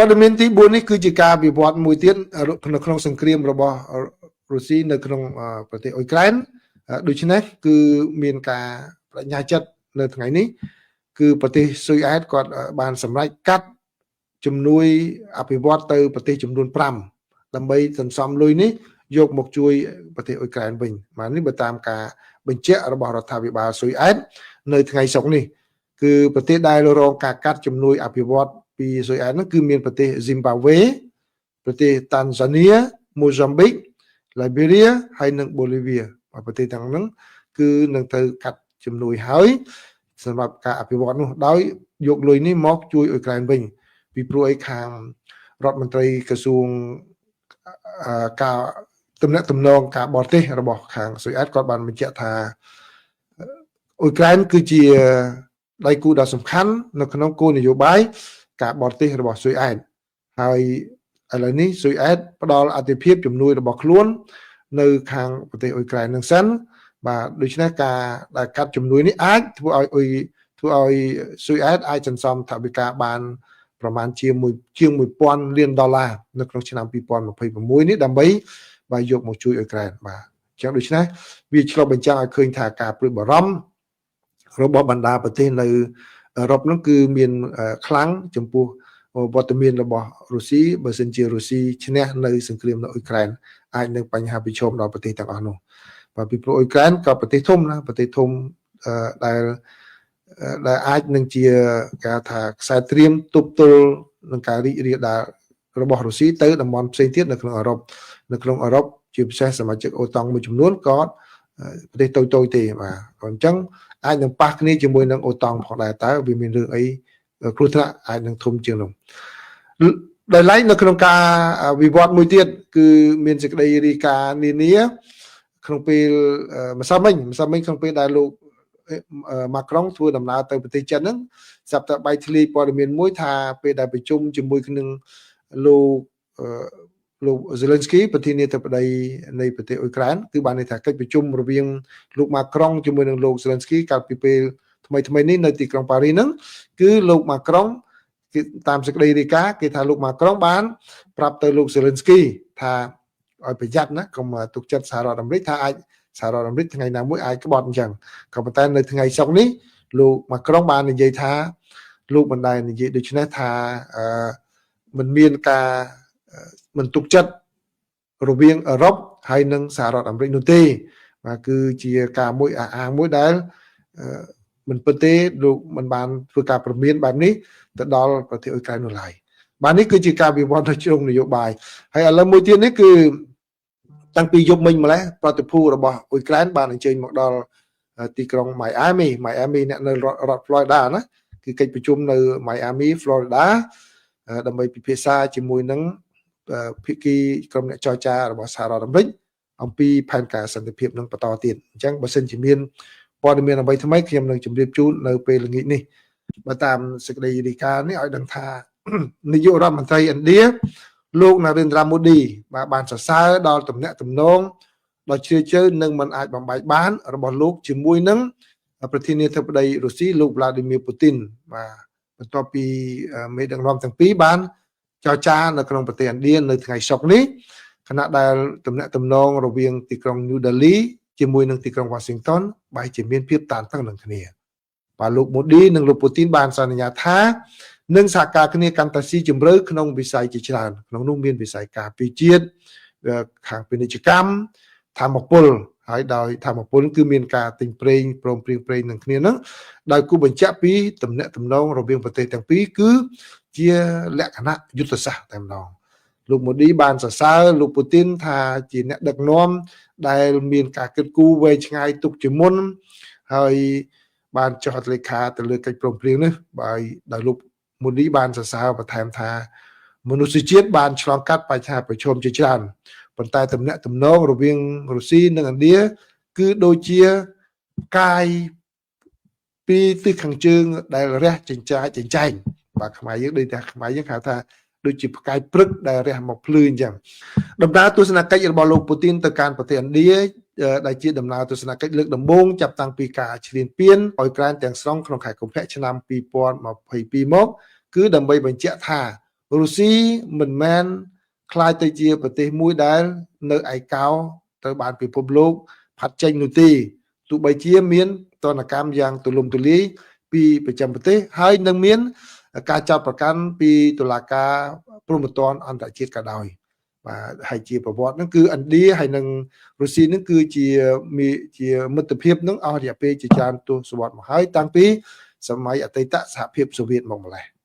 ព័ត៌មានទី4នេះគឺជាការវិវត្តមួយទៀតនៅក្នុងសង្គ្រាមរបស់រុស្ស៊ីនៅក្នុងប្រទេសអ៊ុយក្រែនដូច្នេះគឺមានការបដិញ្ញាចិត្តនៅថ្ងៃនេះគឺប្រទេសស៊ុយអែតគាត់បានសម្រេចកាត់ជំនួយអភិវឌ្ឍទៅប្រទេសចំនួន5ដើម្បីសន្សំលុយនេះយកមកជួយប្រទេសអ៊ុយក្រែនវិញបាទនេះបើតាមការបញ្ជាក់របស់រដ្ឋាភិបាលស៊ុយអែតនៅថ្ងៃសុក្រនេះគឺប្រទេសដែលរងការកាត់ជំនួយអភិវឌ្ឍពីស៊ុយអែតនោះគឺមានប្រទេសស៊ីមបាវេប្រទេសតាន់ហ្សានីម៉ូហ្សាំប៊ិកឡៃបេរីហើយនិងបូលីវីបាទប្រទេសទាំងហ្នឹងគឺនឹងត្រូវកាត់ជំនួយហើយសម្រាប់ការអភិវឌ្ឍនោះដោយយកលុយនេះមកជួយអ៊ុយក្រែនវិញពីព្រោះអីខាងរដ្ឋមន្ត្រីក្រសួងការទំនាក់ទំនងការបរទេសរបស់ខាងស៊ុយអែតគាត់បានបញ្ជាក់ថាអ៊ុយក្រែនគឺជាដៃគូដ៏សំខាន់នៅក្នុងគោលនយោបាយការបរទេសរបស់ស៊ុយអែតហើយឥឡូវនេះស៊ុយអែតផ្ដល់អធិភាពជំនួយរបស់ខ្លួននៅខាងប្រទេសអ៊ុយក្រែននឹងសិនបាទដូច្នេះការដែលកាត់ជំនួយនេះអាចធ្វើឲ្យអ៊ុយធ្វើឲ្យស៊ុយអែតអាចសន្សំថវិកាបានប្រមាណជាមួយជាង1000លានដុល្លារនៅក្នុងឆ្នាំ2026នេះដើម្បីបាទយកមកជួយអ៊ុយក្រែនបាទអញ្ចឹងដូច្នេះវាឆ្លុះបញ្ចាំងឲ្យឃើញថាការព្រួយបារម្ភរបស់បណ្ដាប្រទេសនៅអឺរ៉ុបនោះគឺមានខ្លាំងចំពោះវត្តមានរបស់រុស្ស៊ីបើសិនជារុស្ស៊ីឈ្នះនៅសង្គ្រាមនៅអ៊ុយក្រែនអាចនឹងបញ្ហាប្រឈមដល់ប្រទេសទាំងអស់នោះបាទពីព្រោះអ៊ុយក្រែនក៏ប្រទេសធំណាប្រទេសធំដែលដែលអាចនឹងជាគេថាខ្សែត្រៀមទប់ទល់នឹងការរីករាលដាលរបស់រុស្ស៊ីទៅតំបន់ផ្សេងទៀតនៅក្នុងអឺរ៉ុបនៅក្នុងអឺរ៉ុបជាពិសេសសមាជិកអូតង់មួយចំនួនក៏ប្រទេសតូចៗទេបាទអញ្ចឹងអាចនឹងប៉ះគ្នាជាមួយនឹងអូតង់ផងដែរតើវាមានរឿងអីគ្រោះថ្នាក់អាចនឹងធំជាងនោះដោយឡែកនៅក្នុងការវិវត្តមួយទៀតគឺមានសេចក្តីរាយការណ៍នានាក្នុងពេលម្សិលមិញម្សិលមិញក្នុងពេលដែលលោកម៉ាក្រុងធ្វើដំណើរទៅប្រទេសចិនហ្នឹងស្រាប់តែបែកធ្លាយព័ត៌មានមួយថាពេលដែលប្រជុំជាមួយនឹងលោកលោក Zelensky ប្រធានាធិបតីនៃប្រទេសអ៊ុយក្រែនគឺបានន័យថាកិច្ចប្រជុំរវាងលោកម៉ាក្រុងជាមួយនឹងលោក Zelensky កាលពីពេលថ្មីថ្មីនេះនៅទីក្រុងប៉ារីសហ្នឹងគឺលោកម៉ាក្រុងគេតាមសេចក្តីរាយការណ៍គេថាលោកម៉ាក្រុងបានប្រាប់ទៅលោក Zelensky ថាឲ្យប្រយ័ត្នណាកុំទុកចិត្តសហរដ្ឋអាមេរិកថាអាចសហរដ្ឋអាមេរិកថ្ងៃណាមួយអាចក្បត់អញ្ចឹងក៏ប៉ុន្តែនៅថ្ងៃសុក្រនេះលោកម៉ាក្រុងបាននិយាយថាលោកមិនដែលនិយាយដូច្នេះថាអឺមិនមានការមិនទុកចិត្តរវាងអឺរ៉ុបហើយនិងសហរដ្ឋអាមេរិកនោះទេបាទគឺជាការមួយអះអាងមួយដែលមិនពិតទេលោកមិនបានធ្វើការព្រមានបែបនេះទៅដល់ប្រទេសអ៊ុយក្រែននោះឡើយបាទនេះគឺជាការវិវត្តនៅជ្រុងនយោបាយហើយឥឡូវមួយទៀតនេះគឺតាំងពីយប់មិញម្លេះប្រតិភូរបស់អ៊ុយក្រែនបានអញ្ជើញមកដល់ទីក្រុង Miami Miami អ្នកនៅរដ្ឋ Florida ណាគឺកិច្ចប្រជុំនៅ Miami Florida ដើម្បីពិភាក្សាជាមួយនឹងភាគីក្រុមអ្នកចរចារបស់សហរដ្ឋអាមេរិកអំពីផែនការសន្តិភាពនឹងបន្តទៀតអញ្ចឹងបើសិនជាមានព័ត៌មានអ្វីថ្មីខ្ញុំនឹងជម្រាបជូននៅពេលល្ងាចនេះបើតាមសេចក្តីរាយការណ៍នេះឲ្យដឹងថានាយករដ្ឋមន្ត្រីឥណ្ឌាលោកណារិនទ្រាមូឌីបាទបានសរសើរដល់ទំនាក់ទំនងដ៏ជ្រាលជ្រៅនិងមិនអាចបំបែកបានរបស់លោកជាមួយនឹងប្រធានាធិបតីរុស្ស៊ីលោកវ្លាឌីមៀពូទីនបាទបន្ទាប់ពីមេដឹកនាំទាំងពីរបានចរចានៅក្នុងប្រទេសឥណ្ឌានៅថ្ងៃសុក្រនេះខណៈដែលទំនាក់ទំនងរវាងទីក្រុង New Delhi ជាមួយនឹងទីក្រុង Washington បែរជាមានភាពតានតឹងនឹងគ្នាបាទលោកម៉ូឌីនិងលោកពូទីនបានសន្យាថានឹងសហការគ្នាកាន់តែស៊ីជម្រៅក្នុងវិស័យជាច្រើនក្នុងនោះមានវិស័យការពារជាតិខាងពាណិជ្ជកម្មធម្មពលហើយដោយធម្មពលគឺមានការទិញប្រេងព្រមព្រៀងប្រេងនឹងគ្នានឹងដោយគូបញ្ជាក់ពីទំនាក់ទំនងរវាងប្រទេសទាំងពីរគឺជាលក្ខណៈយុទ្ធសាស្ត្រតែម្ដងលោកម៉ូឌីបានសរសើរលោកពូទីនថាជាអ្នកដឹកនាំដែលមានការគិតគូរវែងឆ្ងាយទុកជាមុនហើយបានចុះហត្ថលេខាទៅលើកិច្ចព្រមព្រៀងនេះបើដោយលោកម៉ូឌីបានសរសើរបន្ថែមថាមនុស្សជាតិបានឆ្លងកាត់បញ្ហាប្រឈមជាច្រើនប៉ុន្តែទំនាក់ទំនងរវាងរុស្ស៊ីនិងឥណ្ឌាគឺដូចជាកាយពីទិសខាងជើងដែលរះចិញ្ចាចិញ្ចែងបាទខ្មែរយើងដូចតែខ្មែរយើងហៅថាដូចជាផ្កាយព្រឹកដែលរះមកភ្លឺអញ្ចឹងដំណើរទស្សនកិច្ចរបស់លោកពូទីនទៅកាន់ប្រទេសឥណ្ឌាដែលជាដំណើរទស្សនកិច្ចលើកដំបូងចាប់តាំងពីការឈ្លានពានអ៊ុយក្រែនទាំងស្រុងក្នុងខែកុម្ភៈឆ្នាំ2022មកគឺដើម្បីបញ្ជាក់ថា រុស្ស៊ីមិនមែនក្លាយទៅជាប្រទេសមួយដែលនៅឯកោត្រូវបានពិភពលោកផាត់ចេញនោះទេទោះបីជាមានទណ្ឌកម្មយ៉ាងទូលំទូលាយពីប្រចាំប្រទេសហើយនឹងមានការចោទប្រកាន់ពីតុលាការព្រហ្មទណ្ឌអន្តរជាតិក៏ដោយបាទហើយជាប្រវត្តិហ្នឹងគឺឥណ្ឌាហើយនិងរុស្ស៊ីហ្នឹងគឺជាជាមិត្តភាពហ្នឹងអស់រយៈពេលជាច្រើនទសវត្សរ៍មកហើយតាំងពីសម័យអតីតសហភាពសូវៀតមកម្លេះ។